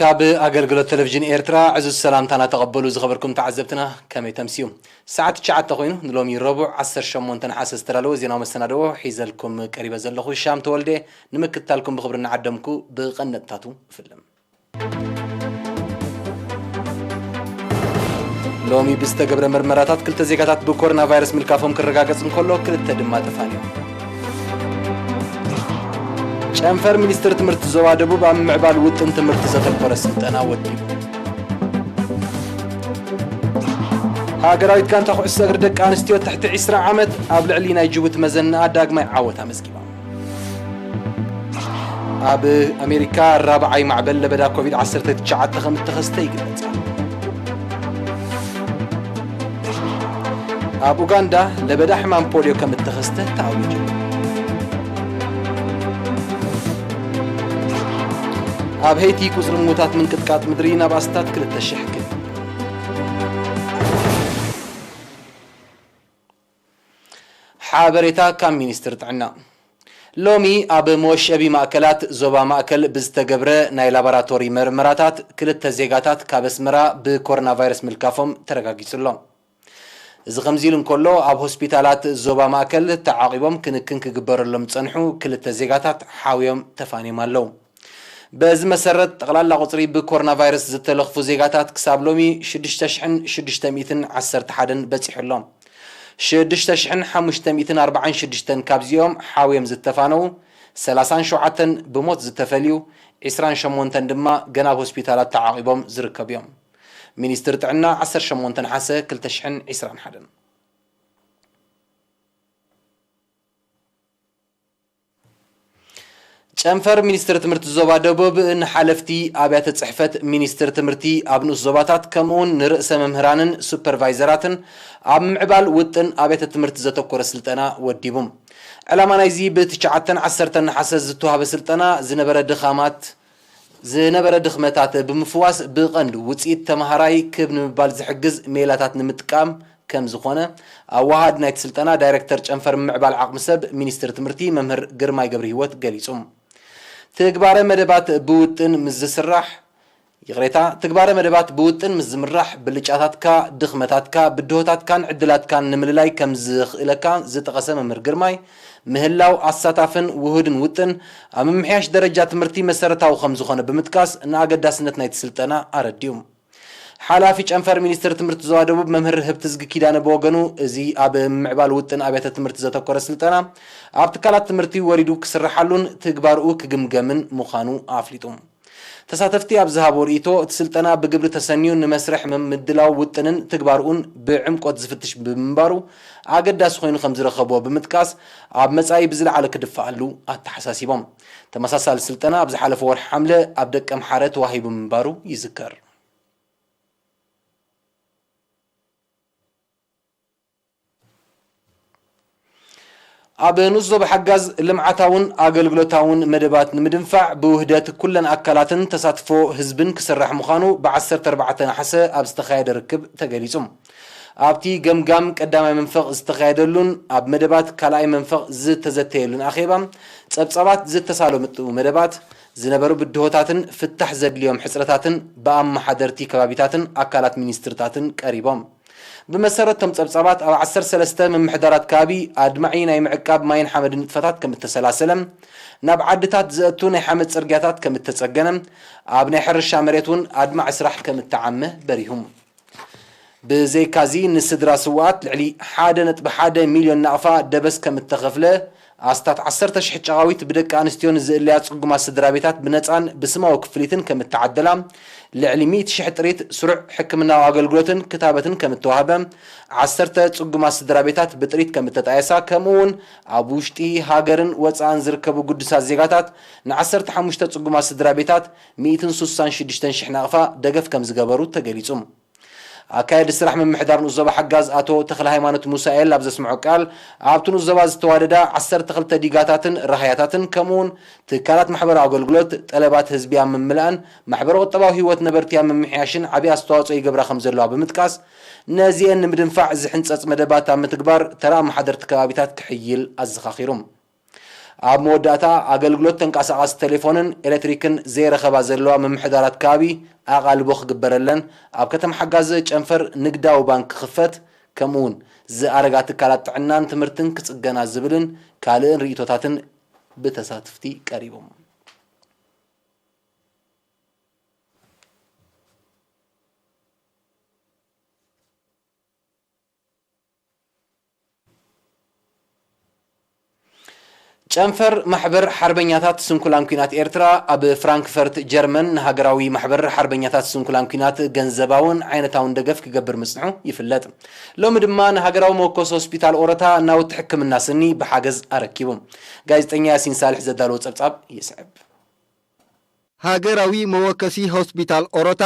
ካብ ኣገልግሎት ቴሌቪዥን ኤርትራ ዕዙዝ ሰላምታና ተቐበሉ ዝኸበርኩም ተዓዘብትና፣ ከመይ ተምስዩ? ሰዓት ትሽዓተ ኮይኑ ንሎሚ ረቡዕ ዓሰርተ ሸሞንተ ነሓሰ ዝተዳለወ ዜናዊ መሰናድኦ ሒዘልኩም ቀሪበ ዘለኹ ሻም ተወልደ። ንምክትታልኩም ብኽብሪ እናዓደምኩ ብቐንድነታቱ እፍልም። ሎሚ ብዝተገብረ መርመራታት ክልተ ዜጋታት ብኮሮና ቫይረስ ምልካፎም ክረጋገጽ እንከሎ፣ ክልተ ድማ ጠፋንዮም። ጨንፈር ሚኒስትር ትምህርቲ ዞባ ደቡብ ኣብ ምዕባል ውጥን ትምህርቲ ዘተኮረ ስልጠና ወዲቡ። ሃገራዊት ጋንታ ኩዕሶ እግሪ ደቂ ኣንስትዮ ትሕቲ ዕስራ ዓመት ኣብ ልዕሊ ናይ ጅቡቲ መዘናኣ ዳግማይ ዓወት ኣመዝጊባ። ኣብ ኣሜሪካ ራብዓይ ማዕበል ለበዳ ኮቪድ ዓሰርተ ትሽዓተ ከም እተኸስተ ይግለጽ። ኣብ ኡጋንዳ ለበዳ ሕማም ፖልዮ ከም እተኸስተ ተኣዊጁ። ኣብ ሄይቲ ቁጽሪ ምዉታት ምንቅጥቃጥ ምድሪ ናብ ኣስታት ክልተ ሽሕ ክብ። ሓበሬታ ካብ ሚኒስትር ጥዕና። ሎሚ ኣብ መወሸቢ ማእከላት ዞባ ማእከል ብዝተገብረ ናይ ላቦራቶሪ መርመራታት ክልተ ዜጋታት ካብ ኣስመራ ብኮሮና ቫይረስ ምልካፎም ተረጋጊጹ ኣሎ። እዚ ከምዚ ኢሉ እንከሎ፣ ኣብ ሆስፒታላት ዞባ ማእከል ተዓቒቦም ክንክን ክግበረሎም ዝጸንሑ ክልተ ዜጋታት ሓውዮም ተፋንዮም ኣለዉ። በዚ መሰረት፣ ጠቕላላ ቁጽሪ ብኮሮና ቫይረስ ዝተለኽፉ ዜጋታት ክሳብ ሎሚ ሽዱሽተ ሽሕን ሽዱሽተ ሚእትን ዓሰርተ ሓደን በጺሑ ኣሎ። ሽዱሽተ ሽሕን ሓሙሽተ ሚእትን ኣርባዓን ሽዱሽተን ካብዚኦም ሓውዮም ዝተፋነዉ፣ ሰላሳን ሸውዓተን ብሞት ዝተፈልዩ፣ ዕስራን ሸሞንተን ድማ ገና ኣብ ሆስፒታላት ተዓቒቦም ዝርከቡ እዮም። ሚኒስትር ጥዕና፣ ዓሰርተ ሸሞንተ ነሓሰ ክልተ ሽሕን ዕስራን ሓደን። ጨንፈር ሚኒስትሪ ትምህርቲ ዞባ ደቡብ ንሓለፍቲ ኣብያተ ጽሕፈት ሚኒስትሪ ትምህርቲ ኣብ ንኡስ ዞባታት፣ ከምኡውን ንርእሰ መምህራንን ሱፐርቫይዘራትን ኣብ ምዕባል ውጥን ኣብያተ ትምህርቲ ዘተኮረ ስልጠና ወዲቡ። ዕላማ ናይዚ ብትሽዓተን ዓሰርተን ነሓሰ ዝተዋህበ ስልጠና ዝነበረ ድኻማት ዝነበረ ድኽመታት ብምፍዋስ ብቐንዱ ውጽኢት ተመሃራይ ክብ ንምባል ዝሕግዝ ሜላታት ንምጥቃም ከም ዝኾነ ኣዋሃድ ናይቲ ስልጠና ዳይሬክተር ጨንፈር ምዕባል ዓቕሚ ሰብ ሚኒስትሪ ትምህርቲ መምህር ግርማይ ገብረህይወት ገሊጹ። ትግባረ መደባት ብውጥን ምስ ዝስራሕ፣ ይቕሬታ፣ ትግባረ መደባት ብውጥን ምስ ዝምራሕ ብልጫታትካ፣ ድኽመታትካ፣ ብድሆታትካን ዕድላትካን ንምልላይ ከም ዝኽእለካ ዝጠቐሰ መምህር ግርማይ፣ ምህላው ኣሳታፍን ውሁድን ውጥን ኣብ ምምሕያሽ ደረጃ ትምህርቲ መሰረታዊ ከም ዝኾነ ብምጥቃስ ንኣገዳስነት ናይቲ ስልጠና ኣረዲኡ። ሓላፊ ጨንፈር ሚኒስትሪ ትምህርቲ ዞባ ደቡብ መምህር ህብትዝጊ ኪዳነ ብወገኑ፣ እዚ ኣብ ምምዕባል ውጥን ኣብያተ ትምህርቲ ዘተኮረ ስልጠና ኣብ ትካላት ትምህርቲ ወሪዱ ክስርሓሉን ትግባርኡ ክግምገምን ምዃኑ ኣፍሊጡ። ተሳተፍቲ ኣብ ዝሃብዎ ርእይቶ፣ እቲ ስልጠና ብግብሪ ተሰንዩ ንመስርሕ ምድላው ውጥንን ትግባርኡን ብዕምቆት ዝፍትሽ ብምንባሩ ኣገዳሲ ኮይኑ ከም ዝረኸብዎ ብምጥቃስ፣ ኣብ መጻኢ ብዝለዓለ ክድፈኣሉ ኣተሓሳሲቦም። ተመሳሳሊ ስልጠና ኣብ ዝሓለፈ ወርሒ ሓምለ ኣብ ደቀምሓረ ተዋሂቡ ምንባሩ ይዝከር። ኣብ ንኡስ ዞባ ሓጋዝ ልምዓታውን ኣገልግሎታውን መደባት ንምድንፋዕ ብውህደት ኩለን ኣካላትን ተሳትፎ ህዝብን ክስራሕ ምዃኑ ብዓሰርተ ኣርባዕተ ነሓሰ ኣብ ዝተኻየደ ርክብ ተገሊጹ። ኣብቲ ገምጋም ቀዳማይ መንፈቕ ዝተኻየደሉን ኣብ መደባት ካልኣይ መንፈቕ ዝተዘተየሉን ኣኼባ፣ ጸብጻባት ዝተሳለጡ መደባት፣ ዝነበሩ ብድሆታትን ፍታሕ ዘድልዮም ሕጽረታትን ብኣመሓደርቲ ከባቢታትን ኣካላት ሚኒስትርታትን ቀሪቦም። ብመሰረት እቶም ጸብጻባት፣ ኣብ ዓሰርተ ሰለስተ ምምሕዳራት ከባቢ ኣድማዒ ናይ ምዕቃብ ማይን ሓመድን ንጥፈታት ከም እተሰላሰለ፣ ናብ ዓድታት ዘእቱ ናይ ሓመድ ጽርግያታት ከም እተጸገነ፣ ኣብ ናይ ሕርሻ መሬት እውን ኣድማዒ ስራሕ ከም እተዓመ በሪሁ። ብዘይካዚ፣ ንስድራ ስውኣት ልዕሊ ሓደ ነጥቢ ሓደ ሚልዮን ናቕፋ ደበስ ከም እተኸፍለ፣ ኣስታት ዓሰርተ ሽሕ ጨቓዊት ብደቂ ኣንስትዮ ንዝእለያ ጽጉማት ስድራ ቤታት ብነጻን ብስማዊ ክፍሊትን ከም እተዓደላ፣ ልዕሊ ሚእቲ ሽሕ ጥሪት ስሩዕ ሕክምናዊ ኣገልግሎትን ክታበትን ከም እተዋህበ፣ ዓሰርተ ጽጉማት ስድራ ቤታት ብጥሪት ከም እተጣየሳ፣ ከምኡ እውን ኣብ ውሽጢ ሃገርን ወጻእን ዝርከቡ ግዱሳት ዜጋታት ንዓሰርተ ሓሙሽተ ጽጉማት ስድራ ቤታት ሚእትን ስሳን ሽዱሽተን ሽሕ ናቕፋ ደገፍ ከም ዝገበሩ ተገሊጹ። ኣካየዲ ስራሕ ምምሕዳር ንኡስ ዞባ ሓጋዝ ኣቶ ተኽለ ሃይማኖት ሙሳኤል ኣብ ዘስምዖ ቃል፣ ኣብቲ ንኡስ ዞባ ዝተዋደዳ ዓሰርተ ክልተ ዲጋታትን ራህያታትን ከምኡውን ትካላት ማሕበራዊ ኣገልግሎት ጠለባት ህዝቢ ኣብ ምምላእን ማሕበረ ቁጠባዊ ህይወት ነበርቲ ኣብ ምምሕያሽን ዓብዪ ኣስተዋፅኦ ይገብራ ከም ዘለዋ ብምጥቃስ፣ ነዚአን ንምድንፋዕ ዝሕንፀፅ መደባት ኣብ ምትግባር ተራ ኣመሓደርቲ ከባቢታት ክሕይል ኣዘኻኺሩ። ኣብ መወዳእታ፣ ኣገልግሎት ተንቀሳቓሲ ቴሌፎንን ኤሌክትሪክን ዘይረኸባ ዘለዋ ምምሕዳራት ከባቢ ኣቓልቦ ክግበረለን፣ ኣብ ከተማ ሓጋዝ ጨንፈር ንግዳዊ ባንክ ክኽፈት፣ ከምኡውን ዝኣረጋ ትካላት ጥዕናን ትምህርትን ክጽገና ዝብልን ካልእን ርእይቶታትን ብተሳትፍቲ ቀሪቦም። ጨንፈር ማሕበር ሓርበኛታት ስንኩላን ኲናት ኤርትራ ኣብ ፍራንክፈርት ጀርመን ንሃገራዊ ማሕበር ሓርበኛታት ስንኩላን ኲናት ገንዘባውን ዓይነታውን ደገፍ ክገብር ምጽንሑ ይፍለጥ። ሎሚ ድማ ንሃገራዊ መወከሲ ሆስፒታል ኦሮታ ናውቲ ሕክምና ስኒ ብሓገዝ ኣረኪቡ። ጋዜጠኛ ያሲን ሳልሕ ዘዳለዎ ጸብጻብ ይስዕብ። ሃገራዊ መወከሲ ሆስፒታል ኦሮታ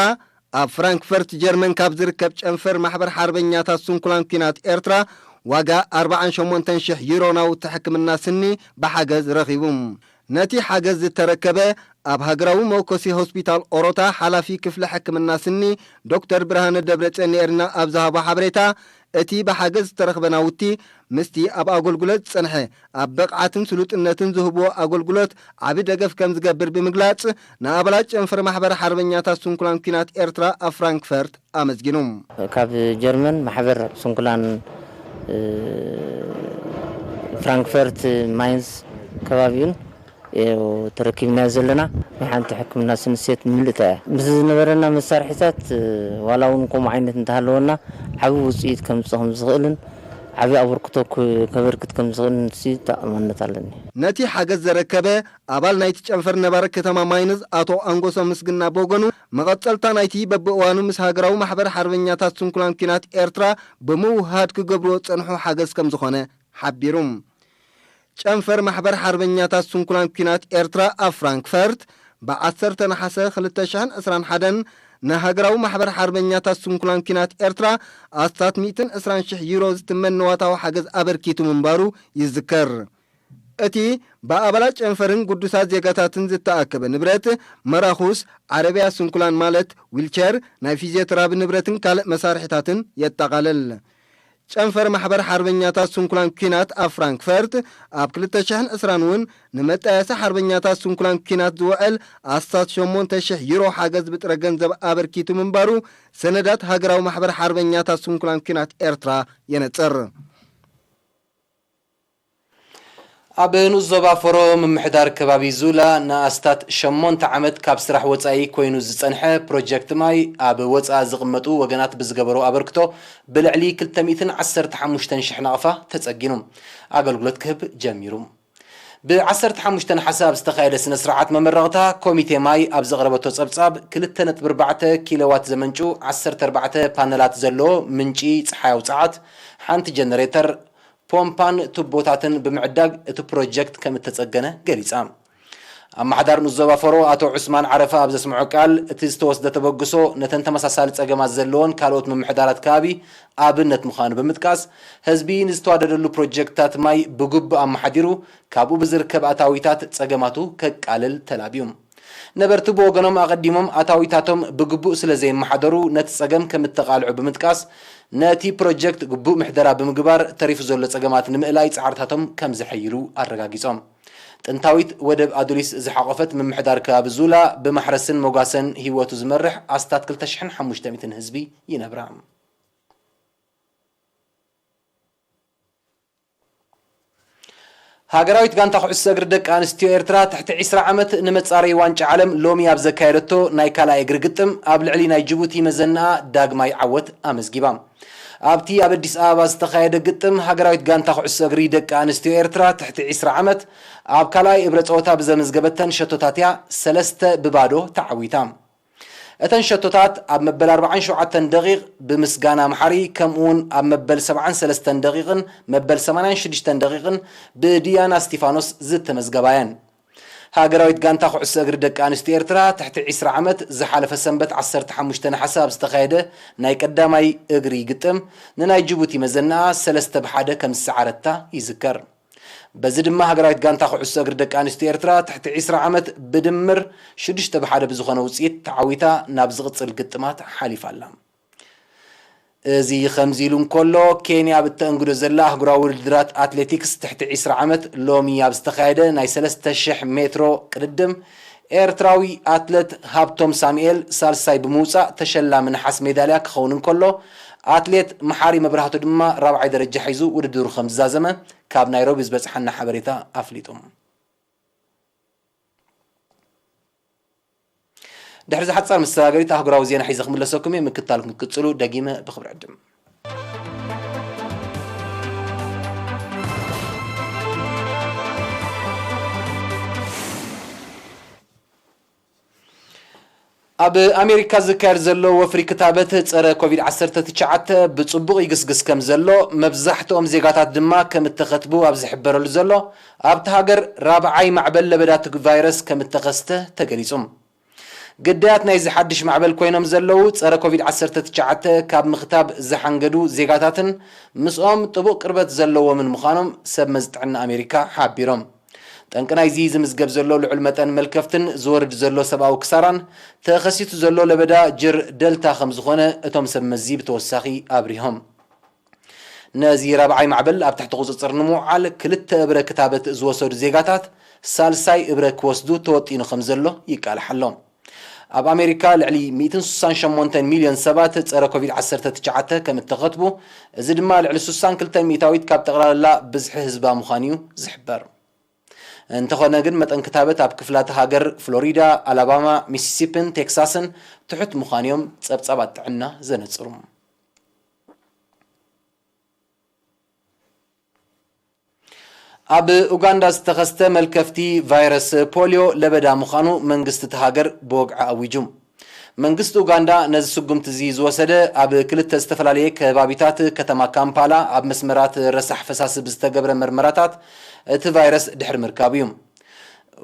ኣብ ፍራንክፈርት ጀርመን ካብ ዝርከብ ጨንፈር ማሕበር ሓርበኛታት ስንኩላን ኲናት ኤርትራ ዋጋ ኣርባዓን ሸሞንተን ሽሕ ዩሮ ናውቲ ሕክምና ስኒ ብሓገዝ ረኺቡ። ነቲ ሓገዝ ዝተረከበ ኣብ ሃገራዊ መወከሲ ሆስፒታል ኦሮታ ሓላፊ ክፍሊ ሕክምና ስኒ ዶክተር ብርሃነ ደብረጽዮን ንኤርና ኣብ ዝሃቦ ሓበሬታ፣ እቲ ብሓገዝ ዝተረኽበ ናውቲ ምስቲ ኣብ ኣገልግሎት ዝጸንሐ ኣብ ብቕዓትን ስሉጥነትን ዝህብዎ ኣገልግሎት ዓቢ ደገፍ ከም ዝገብር ብምግላጽ፣ ንኣባላት ጨንፈር ማሕበር ሓርበኛታት ስንኩላን ኲናት ኤርትራ ኣብ ፍራንክፈርት ኣመስጊኑ። ካብ ጀርመን ማሕበር ስንኩላን፣ እ፣ ፍራንክፈርት ማይንስ ከባቢኡን እዩ ተረኪብናዮ ዘለና። ናይ ሓንቲ ሕክምና ስንሴት ምልእታ እያ። ምስ ዝነበረና መሳርሒታት፣ እ፣ ዋላ እውን ከምኡ ዓይነት እንተሃለወና፣ ዓቢ ውጽኢት ከምጽእ ከም ዝኽእልን ዓቢ ኣበርክቶ ክ-፣ ከበርክት ከም ዝኽእልን ሲ ተኣማንነት ኣለኒ። ነቲ ሓገዝ ዘረከበ ኣባል ናይቲ ጨንፈር ነባሪ ከተማ ማይንዝ ኣቶ ኣንጎሶ ምስግና ብወገኑ፣ መቐጸልታ ናይቲ በብእዋኑ ምስ ሃገራዊ ማሕበር ሓርበኛታት ስንኩላን ኲናት ኤርትራ ብምውህሃድ ክገብርዎ ዝጸንሑ ሓገዝ ከም ዝኾነ ሓቢሩ። ጨንፈር ማሕበር ሓርበኛታት ስንኩላን ኲናት ኤርትራ ኣብ ፍራንክፈርት ብዓሰርተ ነሓሰ ክልተ ሽሕን ዕስራን ሓደን ንሃገራዊ ማሕበር ሓርበኛታት ስንኩላን ኲናት ኤርትራ ኣስታት ሚእትን ዕስራን ሽሕ ዩሮ ዝትመን ንዋታዊ ሓገዝ ኣበርኪቱ ምንባሩ ይዝከር። እቲ ብኣባላት ጨንፈርን ግዱሳት ዜጋታትን ዝተኣከበ ንብረት፣ መራኹስ፣ ዓረብያ ስንኩላን ማለት ዊልቸር፣ ናይ ፊዝዮቴራፒ ንብረትን ካልእ መሳርሒታትን የጠቓልል። ጨንፈር ማሕበር ሓርበኛታት ስንኩላን ኲናት ኣብ ፍራንክፈርት ኣብ ክልተ ሽሕን ዕስራን እውን ንመጣየሲ ሓርበኛታት ስንኩላን ኲናት ዝውዕል ኣስታት ሸሞንተ ሽሕ ዩሮ ሓገዝ ብጥረ ገንዘብ ኣበርኪቱ ምንባሩ ሰነዳት ሃገራዊ ማሕበር ሓርበኛታት ስንኩላን ኲናት ኤርትራ የነጽር። ኣብ ንኡስ ዞባ ፈሮ ምምሕዳር ከባቢ ዙላ ንኣስታት ሸሞንተ ዓመት ካብ ስራሕ ወጻኢ ኮይኑ ዝጸንሐ ፕሮጀክት ማይ ኣብ ወጻኢ ዝቕመጡ ወገናት ብዝገበሮ ኣበርክቶ ብልዕሊ ክልተ ሚእትን ዓሰርተ ሓሙሽተን ሽሕ ናቕፋ ተጸጊኑ ኣገልግሎት ክህብ ጀሚሩ። ብ ዓሰርተ ሓሙሽተ ነሓሰ ኣብ ዝተኻየደ ስነ ስርዓት መመረቕታ፣ ኮሚቴ ማይ ኣብ ዘቕረበቶ ጸብጻብ፣ ክልተ ነጥቢ ኣርባዕተ ኪሎዋት ዘመንጩ ዓሰርተ ኣርባዕተ ፓነላት ዘለዎ ምንጪ ጸሓያዊ ጸዓት፣ ሓንቲ ጀነሬተር፣ ፖምፓን ቱቦታትን ብምዕዳግ እቲ ፕሮጀክት ከም እተጸገነ ገሊጻ። ኣመሓዳር ንኡስ ዞባ ፈሮ ኣቶ ዑስማን ዓረፋ ኣብ ዘስምዖ ቃል፣ እቲ ዝተወስደ ተበግሶ ነተን ተመሳሳሊ ጸገማት ዘለዎን ካልኦት ምምሕዳራት ከባቢ ኣብነት ምዃኑ ብምጥቃስ፣ ህዝቢ ንዝተዋደደሉ ፕሮጀክትታት ማይ ብግቡእ ኣመሓዲሩ ካብኡ ብዝርከብ ኣታዊታት ጸገማቱ ከቃልል ተላብዩ። ነበርቲ ብወገኖም ኣቐዲሞም ኣታዊታቶም ብግቡእ ስለ ዘየመሓደሩ ነቲ ጸገም ከም እተቓልዑ ብምጥቃስ፣ ነቲ ፕሮጀክት ግቡእ ምሕደራ ብምግባር ተሪፉ ዘሎ ጸገማት ንምእላይ ጻዕርታቶም ከም ዘሐይሉ ኣረጋጊጾም። ጥንታዊት ወደብ ኣዱሊስ ዝሓቖፈት ምምሕዳር ከባቢ ዙላ ብማሕረስን መጓሰን ህይወቱ ዝመርሕ ኣስታት ክልተ ሽሕን ሓሙሽተ ሚእትን ህዝቢ ይነብራ። ሃገራዊት ጋንታ ኩዕሶ እግሪ ደቂ ኣንስትዮ ኤርትራ ትሕቲ ዒስራ ዓመት ንመጻረዪ ዋንጫ ዓለም ሎሚ ኣብ ዘካየደቶ ናይ ካልኣይ እግሪ ግጥም ኣብ ልዕሊ ናይ ጅቡቲ መዘናኣ ዳግማይ ዓወት ኣመዝጊባ። ኣብቲ ኣብ ኣዲስ ኣበባ ዝተኻየደ ግጥም ሃገራዊት ጋንታ ኩዕሶ እግሪ ደቂ ኣንስትዮ ኤርትራ ትሕቲ ዒስራ ዓመት ኣብ ካልኣይ እብረ ጸወታ ብዘመዝገበተን ሸቶታት እያ ሰለስተ ብባዶ ተዓዊታ። እተን ሸቶታት ኣብ መበል ኣርባዓን ሸውዓተን ደቂቕ ብምስጋና መሓሪ፣ ከምኡውን ኣብ መበል ሰብዓን ሰለስተን ደቂቕን መበል ሰማንያን ሽዱሽተን ደቂቕን ብዲያና እስቲፋኖስ ዝተመዝገባ እየን። ሃገራዊት ጋንታ ኩዕሶ እግሪ ደቂ ኣንስትዮ ኤርትራ ትሕቲ ዒስራ ዓመት ዝሓለፈ ሰንበት ዓሰርተ ሓሙሽተ ነሓሰ ኣብ ዝተኻየደ ናይ ቀዳማይ እግሪ ግጥም ንናይ ጅቡቲ መዘናኣ ሰለስተ ብሓደ ከም ዝሰዓረታ ይዝከር። በዚ ድማ ሃገራዊት ጋንታ ኩዕሶ እግሪ ደቂ ኣንስትዮ ኤርትራ ትሕቲ ዒስራ ዓመት ብድምር ሽዱሽተ ብሓደ ብዝኾነ ውጽኢት ተዓዊታ ናብ ዝቕጽል ግጥማት ሓሊፋ ኣላ። እዚ ከምዚ ኢሉ እንከሎ፣ ኬንያ ኣብ እተእንግዶ ዘላ ኣህጉራዊ ውድድራት ኣትሌቲክስ ትሕቲ ዕስራ ዓመት፣ ሎሚ ኣብ ዝተኻየደ ናይ ሰለስተ ሽሕ ሜትሮ ቅድድም፣ ኤርትራዊ ኣትለት ሃብቶም ሳሙኤል ሳልሳይ ብምውጻእ ተሸላሚ ነሓስ ሜዳልያ ክኸውን እንከሎ፣ ኣትሌት መሓሪ መብራህቱ ድማ ራብዓይ ደረጃ ሒዙ ውድድሩ ከም ዝዛዘመ ካብ ናይሮቢ ዝበጽሓና ሓበሬታ ኣፍሊጡ። ድሕሪ ዝሓጻር መሰጋገሪት ኣህጉራዊ ዜና ሒዘ ክምለሰኩም እየ። ምክትታልኩም ክትቅጽሉ ደጊመ ብኽብሪ ዕድም። ኣብ ኣሜሪካ ዝካየድ ዘሎ ወፍሪ ክታበት ጸረ ኮቪድ ዓሰርተ ትሽዓተ ብጽቡቕ ይግስግስ ከም ዘሎ፣ መብዛሕትኦም ዜጋታት ድማ ከም እተኸትቡ ኣብ ዝሕበረሉ ዘሎ፣ ኣብቲ ሃገር ራብዓይ ማዕበል ለበዳ እቲ ቫይረስ ከም እተኸስተ ተገሊጹ። ግዳያት ናይዚ ሓድሽ ማዕበል ኮይኖም ዘለዉ፣ ጸረ ኮቪድ ዓሰርተ ትሽዓተ ካብ ምኽታብ ዝሓንገዱ ዜጋታትን ምስኦም ጥቡቕ ቅርበት ዘለዎምን ምዃኖም ሰብ መዚ ጥዕና ኣሜሪካ ሓቢሮም። ጠንቂ ናይዚ ዝምዝገብ ዘሎ ልዑል መጠን መልከፍትን ዝወርድ ዘሎ ሰብኣዊ ክሳራን፣ ተኸሲቱ ዘሎ ለበዳ ጅር ደልታ ከም ዝኾነ እቶም ሰብ መዚ ብተወሳኺ ኣብሪሆም። ነዚ ራብዓይ ማዕበል ኣብ ትሕቲ ቁጽጽር ንምውዓል፣ ክልተ እብረ ክታበት ዝወሰዱ ዜጋታት ሳልሳይ እብረ ክወስዱ ተወጢኑ ከም ዘሎ ይቃላሕ ኣሎ። ኣብ ኣሜሪካ ልዕሊ ሚእትን ስሳን ሸሞንተን ሚልዮን ሰባት ጸረ ኮቪድ ዓሰርተ ትሽዓተ ከም እተኸትቡ፣ እዚ ድማ ልዕሊ ስሳን ክልተን ሚእታዊት ካብ ጠቕላላ ብዝሒ ህዝባ ምዃኑ እዩ ዝሕበር። እንተኾነ ግን፣ መጠን ክታበት ኣብ ክፍላተ ሃገር ፍሎሪዳ፣ ኣላባማ፣ ሚሲሲፒን ቴክሳስን ትሑት ምዃኑ እዮም ጸብጻባት ጥዕና ዘነጽሩ። ኣብ ኡጋንዳ ዝተኸስተ መልከፍቲ ቫይረስ ፖልዮ ለበዳ ምዃኑ መንግስቲ እቲ ሃገር ብወግዒ ኣዊጁ። መንግስቲ ኡጋንዳ ነዚ ስጉምቲ እዚ ዝወሰደ፣ ኣብ ክልተ ዝተፈላለየ ከባቢታት ከተማ ካምፓላ ኣብ መስመራት ረሳሕ ፈሳሲ ብዝተገብረ መርመራታት እቲ ቫይረስ ድሕሪ ምርካቡ እዩ።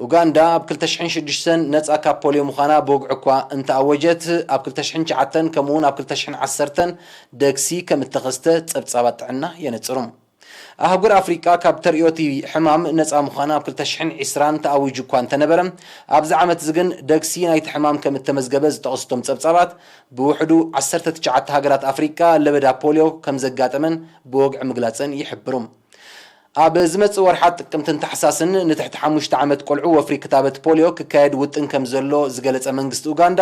ኡጋንዳ ኣብ ክልተ ሽሕን ሽዱሽተን ነጻ ካብ ፖልዮ ምዃና ብወግዒ እኳ እንተኣወጀት፣ ኣብ ክልተ ሽሕን ትሽዓተን ከምኡ'ውን ኣብ ክልተ ሽሕን ዓሰርተን ደግሲ ከም እተኸስተ ጸብጻባት ጥዕና የነጽሩ። ኣህጉር ኣፍሪቃ ካብ ተርእዮ እቲ ሕማም ነጻ ምዃና ኣብ ክልተ ሽሕን ዕስራን ተኣዊጁ እኳ እንተነበረ፣ ኣብዚ ዓመት እዚ ግን ደግሲ ናይቲ ሕማም ከም እተመዝገበ ዝጠቕሱ እቶም ጸብጻባት፣ ብውሕዱ ዓሰርተ ትሽዓተ ሃገራት ኣፍሪቃ ለበዳ ፖልዮ ከም ዘጋጠመን ብወግዒ ምግላጸን ይሕብሩ። ኣብ ዝመጽእ ወርሓት ጥቅምትን ታሕሳስን ንትሕቲ ሓሙሽተ ዓመት ቆልዑ ወፍሪ ክታበት ፖልዮ ክካየድ ውጥን ከም ዘሎ ዝገለጸ መንግስቲ ኡጋንዳ፣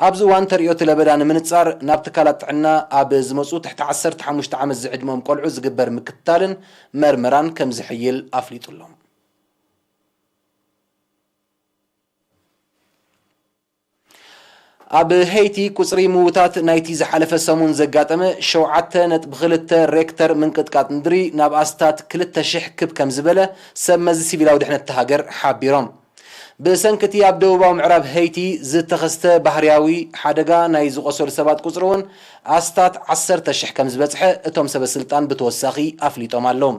ኣብዚ እዋን ተርእዮ እቲ ለበዳ ንምንጻር ናብ ትካላት ጥዕና ኣብ ዝመጹ ትሕቲ ዓሰርተ ሓሙሽተ ዓመት ዝዕድመኦም ቆልዑ ዝግበር ምክትታልን መርመራን ከም ዝሕይል ኣፍሊጡ ኣሎ። ኣብ ሄይቲ ቁጽሪ ምዉታት ናይቲ ዝሓለፈ ሰሙን ዘጋጠመ ሸውዓተ ነጥቢ ክልተ ሬክተር ምንቅጥቃጥ ምድሪ ናብ ኣስታት ክልተ ሽሕ ክብ ከም ዝበለ ሰብ መዚ ሲቪላዊ ድሕነት እታ ሃገር ሓቢሮም። ብሰንኪ እቲ ኣብ ደቡባዊ ምዕራብ ሄይቲ ዝተኸስተ ባህርያዊ ሓደጋ ናይ ዝቖሰሉ ሰባት ቁጽሪ እውን ኣስታት ዓሰርተ ሽሕ ከም ዝበጽሐ እቶም ሰበ ስልጣን ብተወሳኺ ኣፍሊጦም ኣለዉ።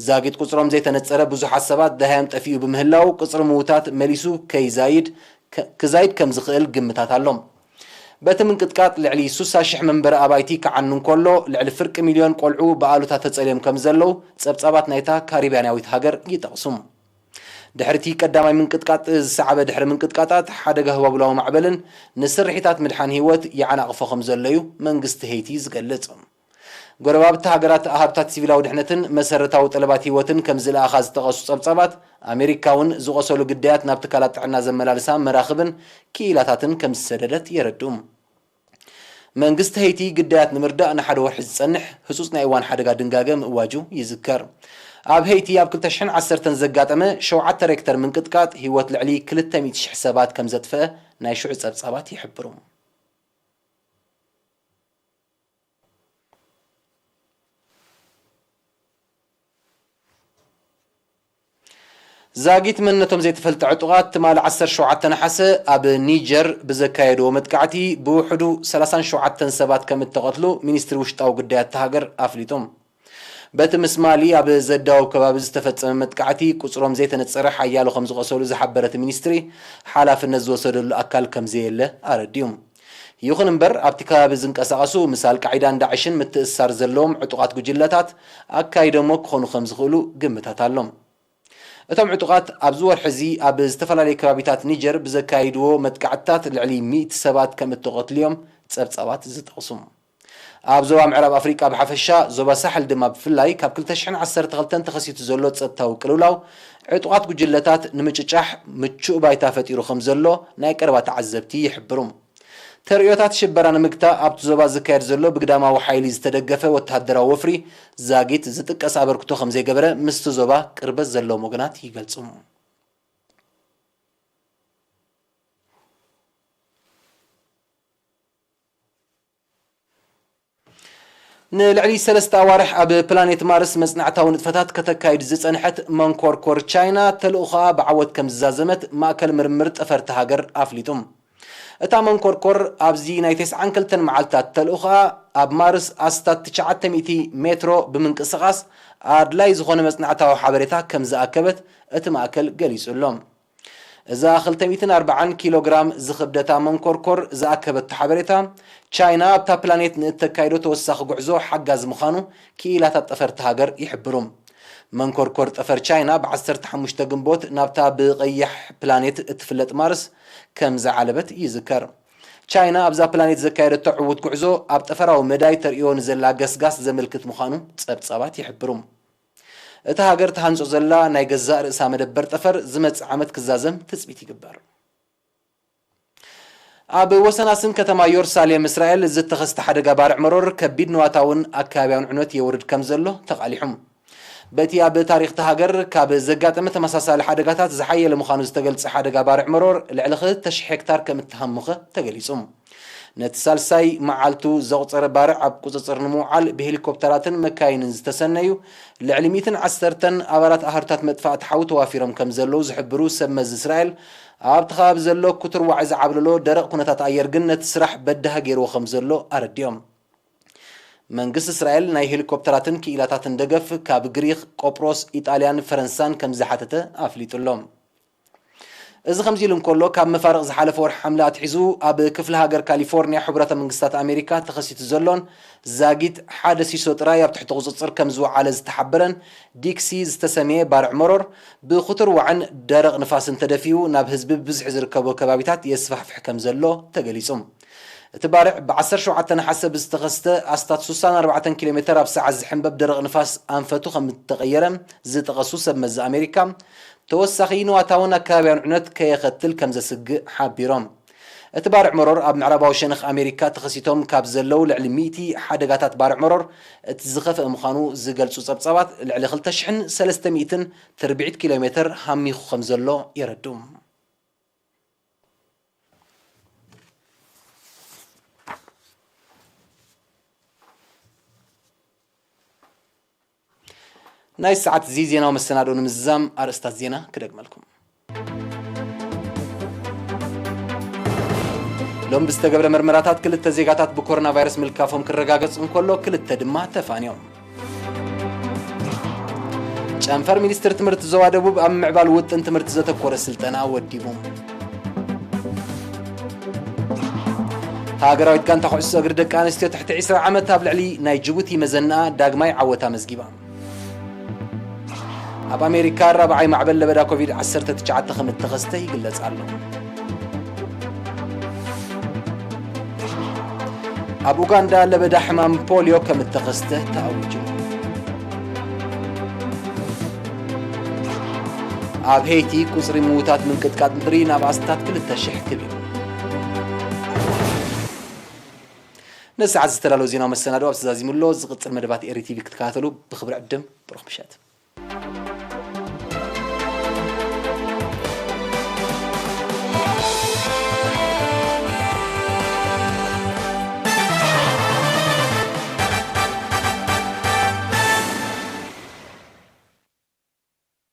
ዛጊት ቁጽሮም ዘይተነጸረ ብዙሓት ሰባት ደሃዮም ጠፊኡ ብምህላው፣ ቁጽሪ ምዉታት መሊሱ ከይዛይድ፣ ከ-፣ ክዛይድ ከም ዝኽእል ግምታት ኣሎ። በቲ ምንቅጥቃጥ ልዕሊ ስሳ ሽሕ መንበሪ ኣባይቲ ክዓኑ እንከሎ፣ ልዕሊ ፍርቂ ሚልዮን ቆልዑ ብኣሉታ ተጸልዮም ከም ዘለዉ ጸብጻባት ናይታ ካሪብያናዊት ሃገር ይጠቕሱ። ድሕሪ እቲ ቀዳማይ ምንቅጥቃጥ ዝሰዓበ ድሕሪ ምንቅጥቃጣት፣ ሓደጋ ህዋቡላዊ ማዕበልን ንስርሒታት ምድሓን ህይወት ይዓናቕፎ ከም ዘሎ እዩ መንግስቲ ሄይቲ ዝገልጽ። ጎረባብቲ ሃገራት ኣሃዱታት ሲቪላዊ ድሕነትን መሰረታዊ ጠለባት ህይወትን ከም ዝለኣኻ ዝጠቐሱ ጸብጻባት፣ ኣሜሪካ እውን ዝቖሰሉ ግዳያት ናብ ትካላት ጥዕና ዘመላልሳ መራኽብን ክኢላታትን ከም ዝሰደደት የረድኡ። መንግስቲ ሄይቲ ግዳያት ንምርዳእ ንሓደ ወርሒ ዝጸንሕ ህጹጽ ናይ እዋን ሓደጋ ድንጋገ ምእዋጁ ይዝከር። ኣብ ሄይቲ ኣብ ክልተ ሽሕን ዓሰርተን ዘጋጠመ ሸውዓተ ሬክተር ምንቅጥቃጥ ህይወት ልዕሊ ክልተ ሚእቲ ሽሕ ሰባት ከም ዘጥፍአ ናይ ሽዑ ጸብጻባት ይሕብሩ። ዛጊት መንነቶም ዘይተፈልጠ ዕጡቓት ትማሊ ዓሰርተ ሸውዓተ ነሓሰ ኣብ ኒጀር ብዘካየድዎ መጥቃዕቲ ብውሕዱ ሰላሳን ሸውዓተን ሰባት ከም እተቐትሉ ሚኒስትሪ ውሽጣዊ ጉዳያት እታ ሃገር ኣፍሊጡ። በቲ ምስ ማሊ ኣብ ዘዳውብ ከባቢ ዝተፈጸመ መጥቃዕቲ ቁጽሮም ዘይተነጸረ ሓያሎ ከም ዝቖሰሉ ዝሓበረ እቲ ሚኒስትሪ፣ ሓላፍነት ዝወሰደሉ ኣካል ከም ዘየለ ኣረዲኡ። ይኹን እምበር፣ ኣብቲ ከባቢ ዝንቀሳቐሱ ምስ ኣልቃዒዳን ዳዕሽን ምትእስሳር ዘለዎም ዕጡቓት ጉጅለታት ኣካይዶሞ ክኾኑ ከም ዝኽእሉ ግምታት ኣሎ። እቶም ዕጡቓት ኣብዚ ወርሒ እዚ ኣብ ዝተፈላለዩ ከባቢታት ኒጀር ብዘካይድዎ መጥቃዕትታት ልዕሊ ሚእቲ ሰባት ከም እተቐትሉ እዮም ጸብጻባት ዝጠቕሱ። ኣብ ዞባ ምዕራብ ኣፍሪቃ ብሓፈሻ፣ ዞባ ሳሕል ድማ ብፍላይ፣ ካብ ክልተ ሽሕን ዓሰርተ ክልተን ተኸሲቱ ዘሎ ጸጥታዊ ቅልውላው፣ ዕጡቓት ጉጅለታት ንምጭጫሕ ምቹእ ባይታ ፈጢሩ ከም ዘሎ ናይ ቀረባ ተዓዘብቲ ይሕብሩ። ተርእዮታት ሽበራ ንምግታእ ኣብቲ ዞባ ዝካየድ ዘሎ ብግዳማዊ ሓይሊ ዝተደገፈ ወተሃደራዊ ወፍሪ ዛጊት ዝጥቀስ ኣበርክቶ ከም ዘይገበረ ምስቲ ዞባ ቅርበት ዘለዎም ወገናት ይገልጹ። ንልዕሊ ሰለስተ ኣዋርሕ ኣብ ፕላኔት ማርስ መጽናዕታዊ ንጥፈታት ከተካይድ ዝጸንሐት መንኮርኮር ቻይና፣ ተልእኾኣ ብዓወት ከም ዝዛዘመት ማእከል ምርምር ጠፈርቲ ሃገር ኣፍሊጡ። እታ መንኮርኮር ኣብዚ ናይ ተስዓን ክልተን መዓልታት ተልእኾኣ ኣብ ማርስ ኣስታት ትሽዓተ ሚእቲ ሜትሮ ብምንቅስቓስ ኣድላይ ዝኾነ መጽናዕታዊ ሓበሬታ ከም ዝኣከበት እቲ ማእከል ገሊጹ ኣሎ። እዛ ክልተ ሚእትን ኣርባዓን ኪሎ ግራም ዝኽብደታ መንኮርኮር ዝኣከበቶ ሓበሬታ፣ ቻይና ኣብታ ፕላኔት ንእተካይዶ ተወሳኺ ጉዕዞ ሓጋዚ ምዃኑ ክኢላታት ጠፈርቲ ሃገር ይሕብሩ። መንኮርኮር ጠፈር ቻይና ብ ዓሰርተ ሓሙሽተ ግንቦት ናብታ ብቐያሕ ፕላኔት እትፍለጥ ማርስ ከም ዝዓለበት ይዝከር። ቻይና ኣብዛ ፕላኔት ዘካየደቶ ዕዉት ጉዕዞ፣ ኣብ ጠፈራዊ መዳይ ተርእዮ ንዘላ ገስጋስ ዘመልክት ምዃኑ ጸብጻባት ይሕብሩ። እታ ሃገር ትሃንጾ ዘላ ናይ ገዛእ ርእሳ መደበር ጠፈር ዝመጽእ ዓመት ክዛዘም ትጽቢት ይግበር። ኣብ ወሰናስን ከተማ ዮርሳሌም እስራኤል ዝተኸስተ ሓደጋ ባርዕ መሮር ከቢድ ንዋታውን ኣከባቢያውን ዕንወት የውርድ ከም ዘሎ ተቓሊሑ። በቲ ኣብ ታሪኽ እታ ሃገር ካብ ዘጋጠመ ተመሳሳሊ ሓደጋታት ዝሓየለ ምዃኑ ዝተገልጸ ሓደጋ ባርዕ መሮር፣ ልዕሊ ክልተ ሽሕ ሄክታር ከም እተሃሙኸ ተገሊጹ። ነቲ ሳልሳይ መዓልቱ ዘቑጸረ ባርዕ ኣብ ቁጽጽር ንምውዓል ብሄሊኮፕተራትን መካይንን ዝተሰነዩ ልዕሊ ሚእትን ዓሰርተን ኣባላት ኣህርታት መጥፋእቲ ሓዊ ተዋፊሮም ከም ዘለዉ ዝሕብሩ ሰብ መዚ እስራኤል፣ ኣብቲ ከባቢ ዘሎ ክቱር ዋዒ ዝዓብለሎ ደረቕ ኩነታት ኣየር ግን ነቲ ስራሕ በዳሂ ገይርዎ ከም ዘሎ ኣረዲኦም። መንግስቲ እስራኤል ናይ ሄሊኮፕተራትን ክኢላታትን ደገፍ ካብ ግሪኽ፣ ቆጵሮስ፣ ኢጣልያን ፈረንሳን ከም ዝሓተተ ኣፍሊጡ ኣሎ። እዚ ከምዚ ኢሉ እንከሎ፣ ካብ መፋርቕ ዝሓለፈ ወርሒ ሓምለ ኣትሒዙ ኣብ ክፍለ ሃገር ካሊፎርኒያ ሕቡራተ መንግስታት ኣሜሪካ ተኸሲቱ ዘሎን ዛጊት ሓደ ሲሶ ጥራይ ኣብ ትሕቲ ቁጽጽር ከም ዝወዓለ ዝተሓበረን ዲክሲ ዝተሰምየ ባርዕ መሮር፣ ብክቱር ዋዕን ደረቕ ንፋስን ተደፊኡ ናብ ህዝቢ ብብዝሒ ዝርከቦ ከባቢታት የስፋሕፍሕ ከም ዘሎ ተገሊጹ። እቲ ባርዕ ብ ዓሰርተ ሸውዓተ ነሓሰ ብዝተኸስተ ኣስታት ስሳን ኣርባዕተን ኪሎ ሜተር ኣብ ሰዓት ዝሕንበብ ደረቕ ንፋስ ኣንፈቱ ከም እተቐየረ ዝጠቐሱ ሰብ መዚ ኣሜሪካ፣ ተወሳኺ ንዋታውን ኣከባቢያውን ዕንወት ከየኸትል ከም ዘስግእ ሓቢሮም። እቲ ባርዕ መሮር ኣብ ምዕራባዊ ሸነኽ ኣሜሪካ ተኸሲቶም ካብ ዘለዉ ልዕሊ ሚእቲ ሓደጋታት ባርዕ መሮር እቲ ዝኸፍአ ምዃኑ ዝገልጹ ጸብጻባት፣ ልዕሊ ክልተ ሽሕን ሰለስተ ሚእትን ትርብዒት ኪሎ ሜተር ሃሚኹ ከም ዘሎ የረድኡ። ናይ ሰዓት እዚ ዜናዊ መሰናዶ ንምዝዛም ኣርእስታት ዜና ክደግመልኩም። ሎም ብዝተገብረ መርመራታት ክልተ ዜጋታት ብኮሮና ቫይረስ ምልካፎም ክረጋገጽ እንከሎ፣ ክልተ ድማ ተፋንዮም። ጨንፈር ሚኒስትር ትምህርቲ ዞባ ደቡብ ኣብ ምዕባል ውጥን ትምህርቲ ዘተኮረ ስልጠና ወዲቡ። ሃገራዊት ጋንታ ኩዕሶ እግሪ ደቂ ኣንስትዮ ትሕቲ ዕስራ ዓመት ኣብ ልዕሊ ናይ ጅቡቲ መዘናኣ ዳግማይ ዓወት ኣመዝጊባ። ኣብ ኣሜሪካ ራብዓይ ማዕበል ለበዳ ኮቪድ ዓሰርተ ትሽዓተ ከም እተኸስተ ይግለጽ ኣሎ። ኣብ ኡጋንዳ ለበዳ ሕማም ፖልዮ ከም እተኸስተ ተኣዊጁ። ኣብ ሄይቲ ቁጽሪ ምዉታት ምንቅጥቃጥ ምድሪ ናብ ኣስታት ክልተ ሽሕ ክብ። ነዚ ሰዓት ዝተዳለወ ዜናዊ መሰናድኦ ኣብ ተዛዚሙ ኣሎ። ዝቕጽል መደባት ኤሪ ቲቪ ክትከታተሉ ብኽብሪ ዕድም። ብሩኽ ምሸት።